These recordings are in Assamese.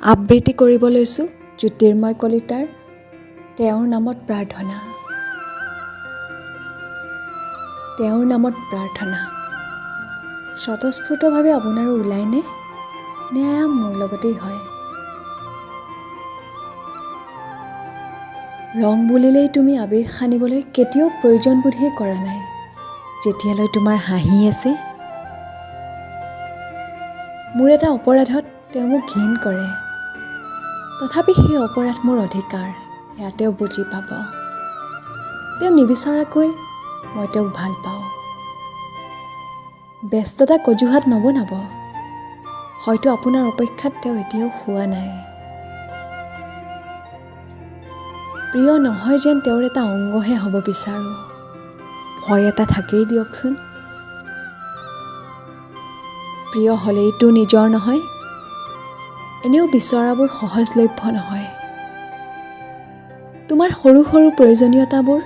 আবৃত্তি কৰিব লৈছোঁ জ্যোতিৰ্ময় কলিতাৰ তেওঁৰ নামত প্ৰাৰ্থনা। তেওঁৰ নামত প্ৰাৰ্থনা। স্বতঃস্ফূৰ্তভাৱে আপোনাৰো ওলায়নে নে মোৰ লগতেই হয়? ৰং বুলিলেই তুমি আবিৰ সানিবলৈ কেতিয়াও প্ৰয়োজনবোধেই কৰা নাই, যেতিয়ালৈ তোমাৰ হাঁহি আছে। মোৰ এটা অপৰাধত তেওঁ মোক ঘিণ কৰে, তথাপি সেই অপৰাধ মোৰ অধিকাৰ, সেয়া তেওঁ বুজি পাব। তেওঁ নিবিচৰাকৈ মই তেওঁক ভাল পাওঁ। ব্যস্ততাক অজুহাত নবনাব, হয়তো আপোনাৰ অপেক্ষাত তেওঁ এতিয়াও শোৱা নাই। প্ৰিয় নহয় যেন তেওঁৰ এটা অংগহে হ'ব বিচাৰোঁ, ভয় এটা থাকেই দিয়কচোন। প্ৰিয় হ'লেইতো নিজৰ নহয়, এনেও বিচৰাবোৰ সহজলভ্য নহয়। তোমাৰ সৰু সৰু প্ৰয়োজনীয়তাবোৰ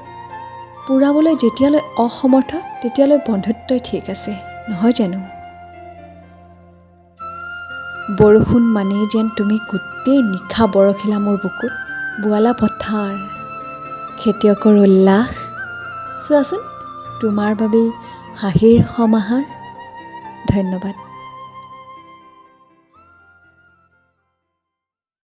পূৰাবলৈ যেতিয়ালৈ অসমৰ্থ, তেতিয়ালৈ বন্ধুত্বই ঠিক আছে, নহয় জানো? বৰষুণ মানেই যেন তুমি গোটেই নিশা বৰষিলা মোৰ বুকুত, বোৱালা পথাৰ, খেতিয়কৰ উল্লাস। চোৱাচোন, তোমাৰ বাবেই হাঁহিৰ সমাহাৰ। ধন্যবাদ।